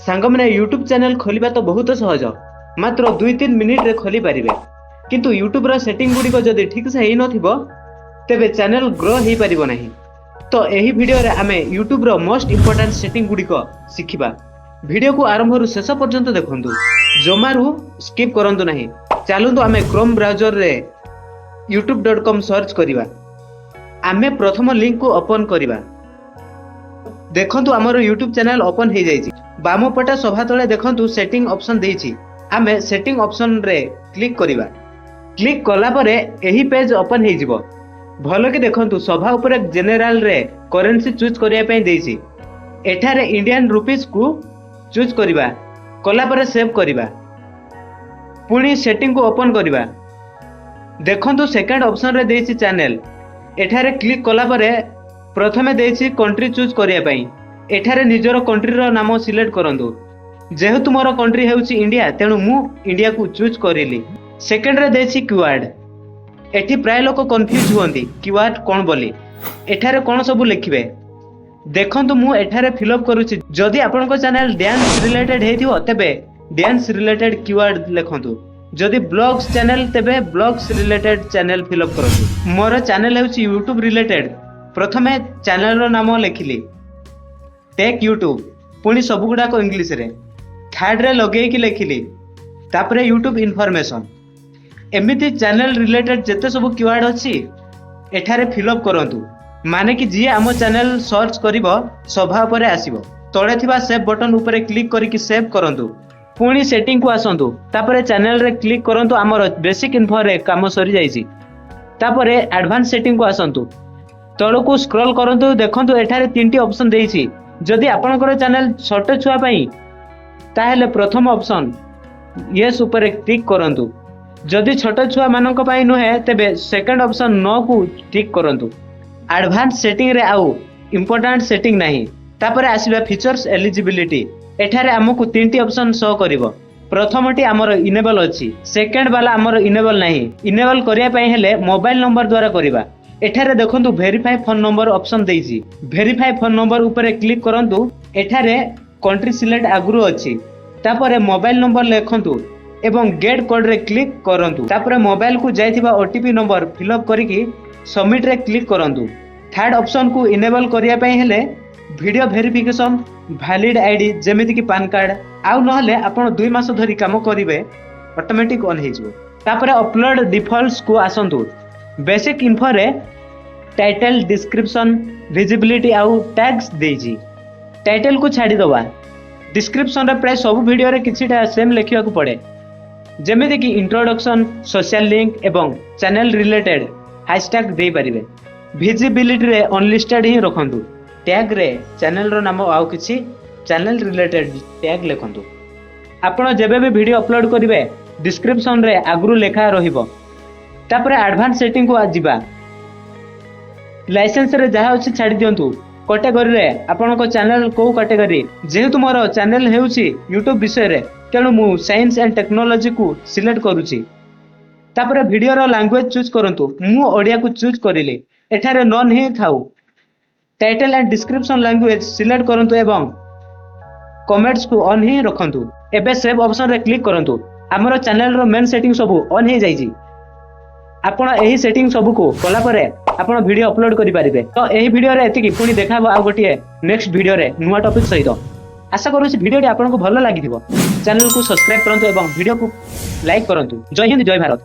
ସାଙ୍ଗମାନେ, YouTube channel ଖୋଲିବା ତ ବହୁତ ସହଜ, ମାତ୍ର 2-3 ମିନିଟ୍ରେ ଖୋଲି ପାରିବେ। କିନ୍ତୁ ୟୁଟ୍ୟୁବ୍ର ସେଟିଂ ଗୁଡ଼ିକ ଯଦି ଠିକ୍ସେ ହେଇନଥିବ, ତେବେ ଚ୍ୟାନେଲ୍ ଗ୍ରୋ ହେଇପାରିବ ନାହିଁ। ତ ଏହି ଭିଡ଼ିଓରେ ଆମେ ୟୁଟ୍ୟୁବ୍ର ମୋଷ୍ଟ ଇମ୍ପୋର୍ଟାଣ୍ଟ ସେଟିଂ ଗୁଡ଼ିକ ଶିଖିବା। ଭିଡ଼ିଓକୁ ଆରମ୍ଭରୁ ଶେଷ ପର୍ଯ୍ୟନ୍ତ ଦେଖନ୍ତୁ, ଜମାରୁ ସ୍କିପ୍ କରନ୍ତୁ ନାହିଁ। ଚାଲନ୍ତୁ, ଆମେ କ୍ରୋମ୍ ବ୍ରାଉଜରରେ youtube.com search କରିବା। ଆମେ ପ୍ରଥମ ଲିଙ୍କକୁ ଓପନ୍ କରିବା। ଦେଖନ୍ତୁ, ଆମର ୟୁଟ୍ୟୁବ୍ ଚ୍ୟାନେଲ୍ ଓପନ୍ ହେଇଯାଇଛି। ବାମ ପଟେ ସଭା ତଳେ ଦେଖନ୍ତୁ, ସେଟିଂ ଅପସନ୍ ଦେଇଛି। ଆମେ ସେଟିଂ ଅପସନରେ କ୍ଲିକ୍ କରିବା। କ୍ଲିକ୍ କଲା ପରେ ଏହି ପେଜ୍ ଓପନ୍ ହେଇଯିବ। ଭଲକି ଦେଖନ୍ତୁ, ସଭା ଉପରେ ଜେନେରାଲରେ କରେନ୍ସି ଚୁଜ୍ କରିବା ପାଇଁ ଦେଇଛି। ଏଠାରେ ଇଣ୍ଡିଆନ୍ ରୁପିଜକୁ ଚୁଜ୍ କରିବା। କଲା ପରେ ସେଭ୍ କରିବା। ପୁଣି ସେଟିଂକୁ ଓପନ୍ କରିବା। ଦେଖନ୍ତୁ, ସେକେଣ୍ଡ ଅପସନରେ ଦେଇଛି ଚ୍ୟାନେଲ। ଏଠାରେ କ୍ଲିକ୍ କଲା ପରେ ପ୍ରଥମେ ଦେଇଛି କଣ୍ଟ୍ରି ଚୁଜ୍ କରିବା ପାଇଁ। ଏଠାରେ ନିଜର କଣ୍ଟ୍ରିର ନାମ ସିଲେକ୍ଟ କରନ୍ତୁ। ଯେହେତୁ ମୋର କଣ୍ଟ୍ରି ହେଉଛି ଇଣ୍ଡିଆ, ତେଣୁ ମୁଁ ଇଣ୍ଡିଆକୁ ଚୁଜ୍ କରିଲି। ସେକେଣ୍ଡରେ ଦେଇଛି କିୱାର୍ଡ। ଏଠି ପ୍ରାୟ ଲୋକ କନଫ୍ୟୁଜ୍ ହୁଅନ୍ତି କିୱାର୍ଡ କ'ଣ ବୋଲି, ଏଠାରେ କ'ଣ ସବୁ ଲେଖିବେ। ଦେଖନ୍ତୁ, ମୁଁ ଏଠାରେ ଫିଲ୍ଅପ୍ କରୁଛି। ଯଦି ଆପଣଙ୍କ ଚ୍ୟାନେଲ ଡ୍ୟାନ୍ସ ରିଲେଟେଡ୍ ହେଇଥିବ, ତେବେ ଡ୍ୟାନ୍ସ ରିଲେଟେଡ୍ କିୱାର୍ଡ ଲେଖନ୍ତୁ। ଯଦି ବ୍ଲଗ୍ସ ଚ୍ୟାନେଲ, ତେବେ ବ୍ଲଗ୍ସ ରିଲେଟେଡ୍ ଚ୍ୟାନେଲ ଫିଲ୍ଅପ୍ କରନ୍ତୁ। ମୋର ଚ୍ୟାନେଲ ହେଉଛି ୟୁଟ୍ୟୁବ୍ ରିଲେଟେଡ୍। ପ୍ରଥମେ ଚ୍ୟାନେଲର ନାମ ଲେଖିଲି ଟେକ୍ ୟୁଟ୍ୟୁବ୍, ପୁଣି ସବୁଗୁଡ଼ାକ ଇଂଲିଶରେ। ଥାର୍ଡରେ ଲଗେଇକି ଲେଖିଲି, ତାପରେ ୟୁଟ୍ୟୁବ୍ ଇନଫର୍ମେସନ୍। ଏମିତି ଚ୍ୟାନେଲ ରିଲେଟେଡ୍ ଯେତେ ସବୁ କିୱାର୍ଡ ଅଛି, ଏଠାରେ ଫିଲ୍ଅପ୍ କରନ୍ତୁ। ମାନେ କି ଯିଏ ଆମ ଚ୍ୟାନେଲ ସର୍ଚ୍ଚ କରିବ, ସଭା ଉପରେ ଆସିବ। ତଳେ ଥିବା ସେଭ୍ ବଟନ୍ ଉପରେ କ୍ଲିକ୍ କରିକି ସେଭ୍ କରନ୍ତୁ। ପୁଣି ସେଟିଂକୁ ଆସନ୍ତୁ, ତାପରେ ଚ୍ୟାନେଲରେ କ୍ଲିକ୍ କରନ୍ତୁ। ଆମର ବେସିକ୍ ଇନଫୋରେ କାମ ସରିଯାଇଛି। ତାପରେ ଆଡଭାନ୍ସ ସେଟିଂକୁ ଆସନ୍ତୁ, ତଳକୁ ସ୍କ୍ରଲ୍ କରନ୍ତୁ। ଦେଖନ୍ତୁ, ଏଠାରେ ତିନିଟି ଅପସନ୍ ଦେଇଛି। ଯଦି ଆପଣଙ୍କର ଚ୍ୟାନେଲ ଛୋଟ ଛୁଆ ପାଇଁ, ତାହେଲେ ପ୍ରଥମ ଅପସନ୍ ୟେସ୍ ଉପରେ କ୍ଲିକ୍ କରନ୍ତୁ। ଯଦି ଛୋଟ ଛୁଆମାନଙ୍କ ପାଇଁ ନୁହେଁ, ତେବେ ସେକେଣ୍ଡ ଅପସନ୍ ନୋକୁ ଟିକ୍ କରନ୍ତୁ। ଆଡଭାନ୍ସ ସେଟିଂରେ ଆଉ ଇମ୍ପୋର୍ଟାଣ୍ଟ ସେଟିଂ ନାହିଁ। ତାପରେ ଆସିବା ଫିଚର୍ସ ଏଲିଜିବିଲିଟି। ଏଠାରେ ଆମକୁ ତିନିଟି ଅପସନ୍ ଶୋ କରିବ। ପ୍ରଥମଟି ଆମର ଇନେବଲ୍ ଅଛି, ସେକେଣ୍ଡ ବାଲା ଆମର ଇନେବଲ୍ ନାହିଁ। ଇନେବଲ୍ କରିବା ପାଇଁ ହେଲେ ମୋବାଇଲ ନମ୍ବର ଦ୍ୱାରା କରିବା। ଏଠାରେ ଦେଖନ୍ତୁ, ଭେରିଫାଏ ଫୋନ୍ ନମ୍ବର ଅପସନ୍ ଦେଇଛି। ଭେରିଫାଏ ଫୋନ୍ ନମ୍ବର ଉପରେ କ୍ଲିକ୍ କରନ୍ତୁ। ଏଠାରେ କଣ୍ଟ୍ରି ସିଲେକ୍ଟ ଆଗରୁ ଅଛି। ତାପରେ ମୋବାଇଲ ନମ୍ବର ଲେଖନ୍ତୁ ଏବଂ ଗେଟ୍ କୋଡ୍ରେ କ୍ଲିକ୍ କରନ୍ତୁ। ତାପରେ ମୋବାଇଲକୁ ଯାଇଥିବା ଓଟିପି ନମ୍ବର ଫିଲ୍ଅପ୍ କରିକି ସବମିଟ୍ରେ କ୍ଲିକ୍ କରନ୍ତୁ। ଥାର୍ଡ ଅପସନ୍କୁ ଇନେବଲ୍ କରିବା ପାଇଁ ହେଲେ ଭିଡ଼ିଓ ଭେରିଫିକେସନ୍, ଭ୍ୟାଲିଡ୍ ଆଇଡି ଯେମିତିକି ପାନ୍ କାର୍ଡ଼, ଆଉ ନହେଲେ ଆପଣ 2 ମାସ ଧରି କାମ କରିବେ, ଅଟୋମେଟିକ୍ ଅନ୍ ହେଇଯିବ। ତାପରେ ଅପଲୋଡ୍ ଡିଫଲ୍ଟସକୁ ଆସନ୍ତୁ। ବେସିକ୍ ଇନଫୋରେ ଟାଇଟେଲ୍, ଡିସ୍କ୍ରିପସନ୍, ଭିଜିବିଲିଟି ଆଉ ଟ୍ୟାଗ୍ସ ଦେଇଛି। ଟାଇଟେଲକୁ ଛାଡ଼ିଦେବା। ଡିସ୍କ୍ରିପସନରେ ପ୍ରାୟ ସବୁ ଭିଡ଼ିଓରେ କିଛିଟା ସେମ୍ ଲେଖିବାକୁ ପଡ଼େ, ଯେମିତିକି ଇଣ୍ଟ୍ରୋଡକ୍ସନ୍, ସୋସିଆଲ ଲିଙ୍କ ଏବଂ ଚ୍ୟାନେଲ ରିଲେଟେଡ୍ ହ୍ୟାସଟ୍ୟାଗ୍ ଦେଇପାରିବେ। ଭିଜିବିଲିଟିରେ ଅନଲିଷ୍ଟେଡ୍ ହିଁ ରଖନ୍ତୁ। ଟ୍ୟାଗ୍ରେ ଚ୍ୟାନେଲର ନାମ ଆଉ କିଛି ଚ୍ୟାନେଲ ରିଲେଟେଡ୍ ଟ୍ୟାଗ୍ ଲେଖନ୍ତୁ। ଆପଣ ଯେବେ ବି ଭିଡ଼ିଓ ଅପଲୋଡ୍ କରିବେ, ଡିସ୍କ୍ରିପସନରେ ଆଗରୁ ଲେଖା ରହିବ। ତାପରେ ଆଡଭାନ୍ସ ସେଟିଂକୁ ଯିବା। ଲାଇସେନ୍ସରେ ଯାହା ଅଛି ଛାଡ଼ି ଦିଅନ୍ତୁ। କାଟେଗୋରୀରେ ଆପଣଙ୍କ ଚ୍ୟାନେଲ କୋଉ କାଟେଗୋରୀ। ଯେହେତୁ ମୋର ଚ୍ୟାନେଲ ହେଉଛି ୟୁଟ୍ୟୁବ ବିଷୟରେ, ତେଣୁ ମୁଁ ସାଇନ୍ସ ଆଣ୍ଡ ଟେକ୍ନୋଲୋଜିକୁ ସିଲେକ୍ଟ କରୁଛି। ତାପରେ ଭିଡ଼ିଓର ଲାଙ୍ଗୁଏଜ ଚୁଜ୍ କରନ୍ତୁ। ମୁଁ ଓଡ଼ିଆକୁ ଚୁଜ୍ କରିଲି। ଏଠାରେ ନନ୍ ହିଁ ଥାଉ। Title and description language select କରନ୍ତୁ ଏବଂ କମେଣ୍ଟସକୁ ଅନ୍ ହିଁ ରଖନ୍ତୁ। ଏବେ ସେଭ୍ ଅପସନରେ କ୍ଲିକ୍ କରନ୍ତୁ। ଆମର ଚ୍ୟାନେଲର ମେନ୍ ସେଟିଂ ସବୁ ଅନ୍ ହେଇଯାଇଛି। ଆପଣ ଏହି ସେଟିଂ ସବୁକୁ କଲା ପରେ ଆପଣ ଭିଡ଼ିଓ ଅପଲୋଡ୍ କରିପାରିବେ। ତ ଏହି ଭିଡ଼ିଓରେ ଏତିକି। ପୁଣି ଦେଖା ହେବ ଆଉ ଗୋଟିଏ ନେକ୍ସଟ ଭିଡ଼ିଓରେ ନୂଆ ଟପିକ୍ ସହିତ। ଆଶା କରୁଛି ଭିଡ଼ିଓଟି ଆପଣଙ୍କୁ ଭଲ ଲାଗିଥିବ। ଚ୍ୟାନେଲକୁ ସବସ୍କ୍ରାଇବ୍ କରନ୍ତୁ ଏବଂ ଭିଡ଼ିଓକୁ ଲାଇକ୍ କରନ୍ତୁ। ଜୟ ହିନ୍ଦ, ଜୟ ଭାରତ।